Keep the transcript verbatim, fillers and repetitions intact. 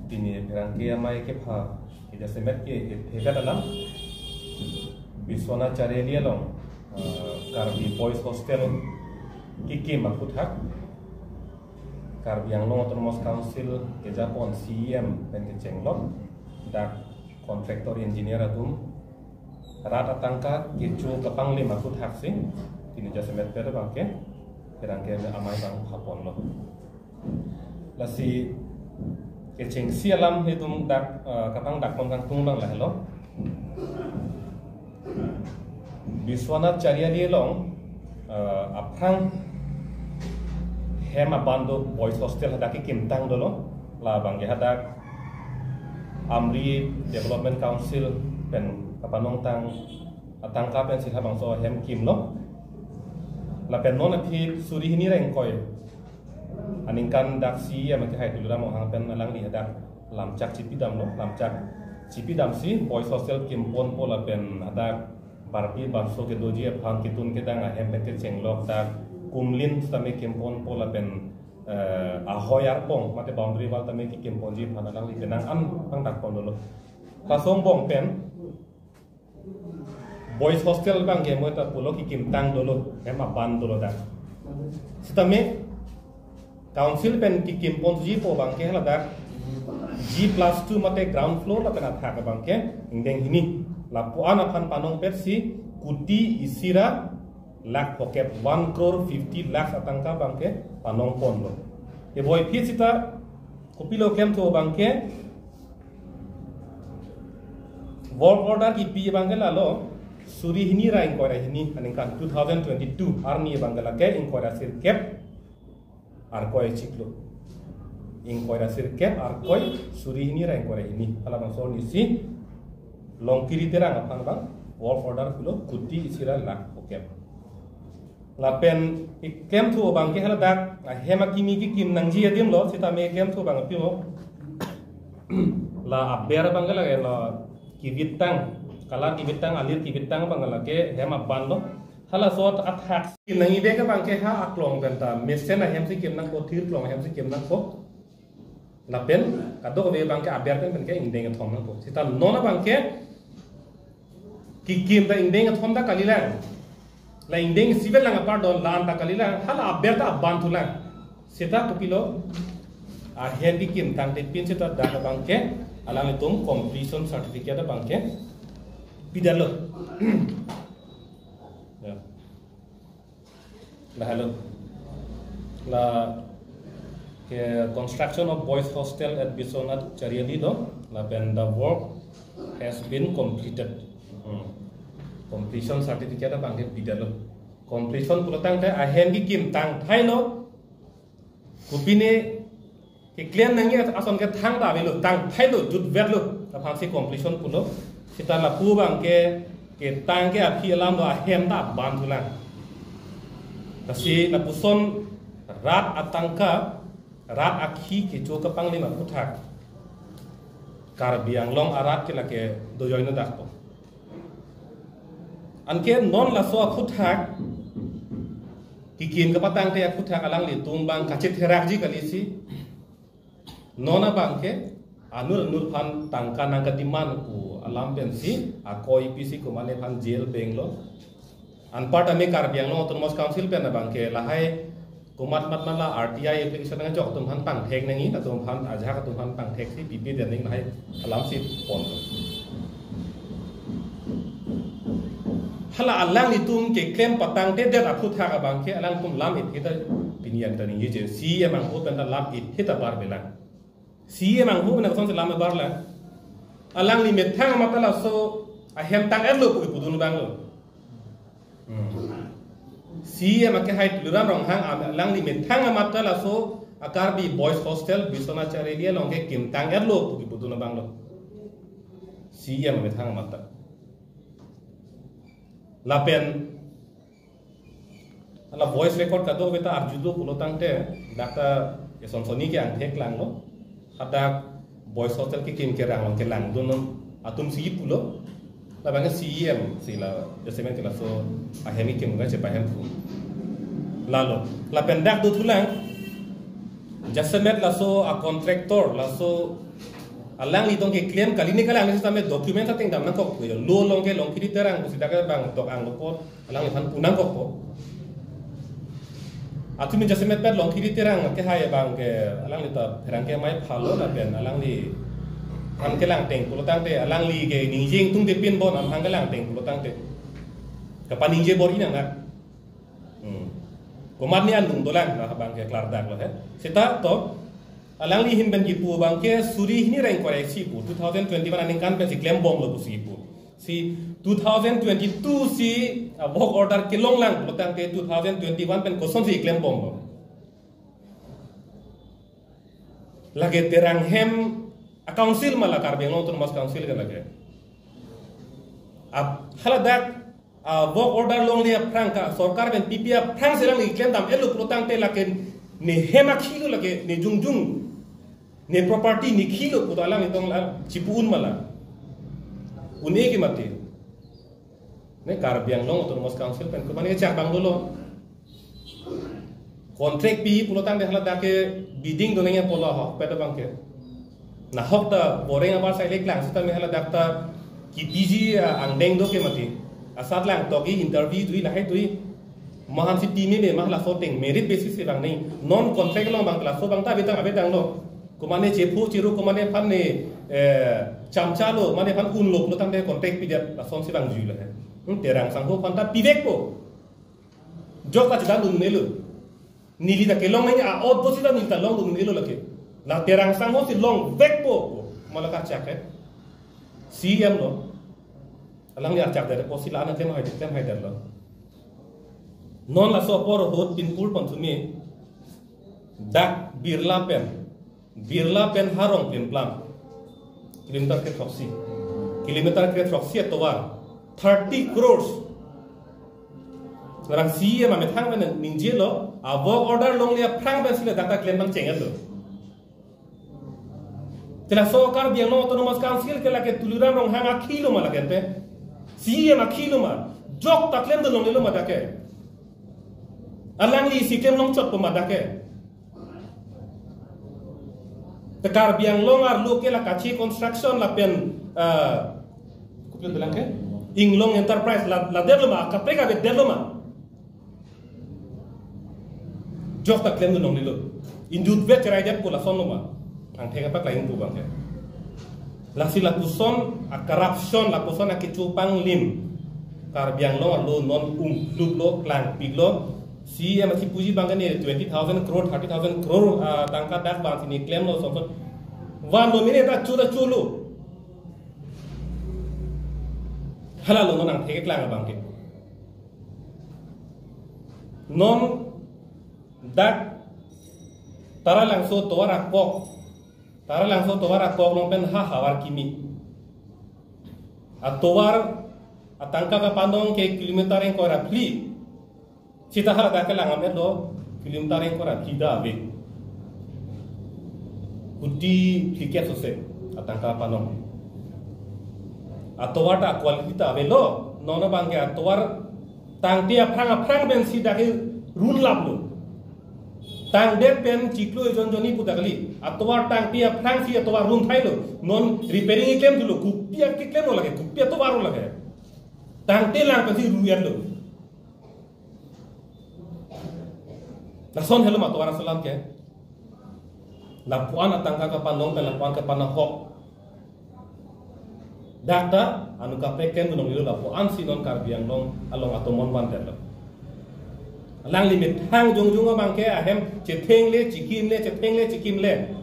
Pini pherangke amei kepha, ke jasemet ke ephekat alam, Biswanath Chariali along, eh, Karbi Boys Hostel kekim aphuthak, Karbi Anglong Autonomous Council kejapon C E M pen kechenglok, dak contractor engineer atum rat atangka kecho kapanglim aphuthak si, pini jasemet pen abangke pherangke amei abang phaponlo. Lasi kechengsi alam itum dak, eh, kapangdakpon kangtung abang lahelo. Biswanath Chariali along, eh, aphrang hem aban do, Boys Hostel hadak kekimtang dolo. Labangke hadak Amri Development Council pen kapanongtang atangka pensi labangso hem kimlo. Lapen non aphi suri hini ra ingkoi aningkan dak C E M akehai Tuliram Ronghang pen alangli hadak lamchak chipidamlo, lamchak chipidamsi Boys Hostel kimponpo lapen hadak barpi barso kedoji aphan ketun kedang ahem pen kechenglok dak kumlin tame kimponpo lapen, eh, ahoi arpong mate boundary wall tame kekimponji aphan alangli penang an pangdakpon dolo. Laso angbong pen Boys Hostel abangke mo ta pulo kekimtang dolo, hem aban dolo dak. Sitame Council pen kekimponji pu abangke haladak G plus two mate ground floor lapen athak abangke ingdeng hini. Lapu-an aphan panongpetsi kuti isi ra lakh phokep, one crore fifty lakhs atangka abangke panongponlo. Eboy phi sita kopilo klemthu abangke work order kipi abangke lalo suri hini ra ingkoi ra hini aningkan two thousand twenty-two arni abangke lake ingkoi ra sirkep arkoi chiklo. Ingkoi ra sirkep arkoi suri hini ra ingkoi ra hini. Halabangso arnisi Longkiri Terang aphan abang work order pulo kuti isi ra lakh phokep. Lapen klemthu abangke haladak ahem akimi kekim nangji adimlo, sitame klemthu abang apimo. La aber abangke lake la kivittang, kala kivittang, alir kivittang abang lake hem aban lo. Halaso athak si nangji abangke ha aklong pen ta mesen ahem si kim nangpo, thir klong ahem si kim nangpo. Lapen kadokave abangke aber pen pen ke ingdeng kethom nangpo. Sita non abangke kekim ta ingdeng kethom ta kalilang. La ingdeng sivet lang apar don la-an ta kalilang, hala aber ta aban thulang. Sita kopilo ahem kekimtang te pin sita dak abangke alanglitum completion certificate abangke pidetlo. Ya. Lahelo. La ke construction of boys hostel at Biswanath Chariali lo, lapen the work has been completed. Hmm. Completion certificate abangke pidetlo. Completion pulo tangte ahem kekimtang thailo. Kopine keklem nangji ason ke thangta avelo, tang thailo, jutvetlo, aphansi completion pulo. Sita lapu abangke ketang ke aphi alam do, ahem ta aban thulang. Lasi lapuson rat atangka, rat akhi kecho kapanglim aphuthak Karbi Anglong arat ke lake dojoine dakpo. Anke non laso aphuthak kekim kapatangte aphuthak alanglitum abang kachetherakji kalisi. Non abangke anur anur aphan tangka nangkademand pu alam pensi akoi pisi komatne aphan jail benglo. Anparta me Karbi Anglong Autonomous Council pen abangke lahai komat mat mala R T I application nangchok atum aphan pangthek nangji, atum aphan ajahak atum aphan pangtheksi pipedet nangji lahai alamsi pon. Hala alanglitum keklem patangtedet aphuthak abangke alangtum lam iphi ta pini an ta ningje, C E M angho pen ta lam iphi ta barbelang. C E M angho pen kosonsi lam barlang. Alangli methang amat ta laso ahem tang-etlo pu kepudun abanglo. Hmm. C E M akehai Tuliram Ronghang am-, alangli methang amat ta laso a Karbi Boys Hostel Biswanath Chariali along kekimtang-etlo pu kepudun abanglo. C E M methang amat ta. Lapen hala voice record kadokave ta arjudo pulo tangte, dak ta eson sonni ke angthek langlo. Hadak boys hostel kekim kerang along kelangdun atumsi pulo. Labangke C E M si la jasemet ke laso ahem kekim ke chepahem thu. Lalo, lapen dak dothulang. Jasemet laso a contractor, laso alangli tong keklem kali ne kalang, alangli sitame document ateng dam nangkok puyo. Lo along ke Longkiri Terang pusi dak abang tok anglo po, alangliphan pu nangkok po. Atumi jasemet pet Longkiri Terang ke hai abang ke alangli ta pherangke amei phalo lapen alangliphan kelang teng pulo tangte, alangli ke ningje ingtungte pinbom, amahang kelang teng pulo tangte kapaningje bor-i nang na. Hmm. Komat ne anung dolang, na abang ke klardak lo he. Seta to, alangli ahin pen kipu abang ke suri hini ra ingkoi ra isi pu, two thousand twenty-one aningkan pensi klembomlo pusi kipu. Si two thousand twenty-two si, ah, work order kelong lang pulo tangte two thousand twenty-one pen kosonsi klembomlo? Lake Terang hem a council ma la, Karbi Anglong Autonomous Council ke lake. Ap, haladak, ah, work order longle aphrang ka, sorkar pen pipe aphrang si alangli klem dam-etlo pulo tangte lake ne hem akhilo, lake ne jongjung, ne property ne khilo pu ta alangli tong la chipu un ma la? Un-e ke mati. Ne Karbi Anglong Autonomous Council pen komat ne chak abang dolo. Contract pi pulo tangte haladak ke bidding do nangji apotlo ahokpet abang ke. Nahok ta boreng abar sai le klang sitame haladak ta kipiji, ah, angdeng do ke mati. Asat lang togi interview dui lahai dui. Mahan si pi meme ma, laso ateng merit basis si vang nangji. Non contract along abang laso abang ta abetang abetanglo. Komat ne chepho chiru, komat nephan ne, eh, chamchalo, komat nephan unlo pulo tangte contract pidet, lasonsi vangjuilo he. Hmm, Terang sangho aphan ta pivekpo. Jok ta chedandun-un'elo. Neli ta kelong nangji a-ot do sita neli ta longdun-un'elo lake. La Terang sangho si longvekpo, ma la kachak he. C E M lo. Alangli archak det apotsi la-an klem hai, klem haidetlo. Non laso apor ahut pinpur pon sumi dak Birla pen, Birla pen Harong Pinplam, kilometer kre throksi, kilometer kre throksi atovar thirty crores. Rang C E M amethang pen ningjelo, a work order longle aphrang pensi ladak ta klem nangcheng-etlo. Te laso Karbi Anglong Autonomous Council ke lake Tuliram Ronghang akhilo ma lake te? C E M akhilo ma? Jok ta klemdun longlelo ma dak ke? Alangli si klem longchotpo ma dak ke? Te Karbi Anglong arlo ke la Kachi Construction lapen, ah, kopi bilang ke? Inglong Enterprise la, ladetlo ma, kaprek avedetlo ma? Jok ta klemdun longlelo. Injut vet cherai det pu lasonlo ma? Angthek apak lain pu abang ke. Lasi lapuson a corruption, lapuson a kecho panglim Karbi Anglong arlo non umluplo, klangpiklo. C E M si puji abang ke ne twenty thousand crore, thirty thousand crore, ah, tangka dak abang si ne klemlo, son son. Van lo mine ta chu ta chulo. Halalo non angthek keklang abang ke. Non dak Taralangso tovar akok, Taralangso tovar akok along pen ha havar kimi. Atovar atangka kapanong ke kilometer ingkoi ra phli. Sita haladak ke langdam-etlo, kilometer ingkoi ra phli ta ave. Kuti phlikep sose atangka kapanong. Atovar ta quality ta avelo, non abang ke atovar tangte aphrang aphrang pensi dak ke runlaplo. Tangdet pen chiklo ejon jonni pu ta kali. Atovar tangte aphrang si atovar runthailo. Non repairing keklem thulo, kopi akeklemlo lake, kopi atovarlo lake. Tangte lang pensi ru-etlo. Lason helo ma atovar asalam ke. Lapuan atangka kapanong pen lapuan kapanahok. Dak ta anut kaprek klemdun longlelo, lapuan si non Karbi Anglong along atomon vandetlo. Alangli methang jongjung abang ke ahem chethengle chikimle, chethengle chikimle.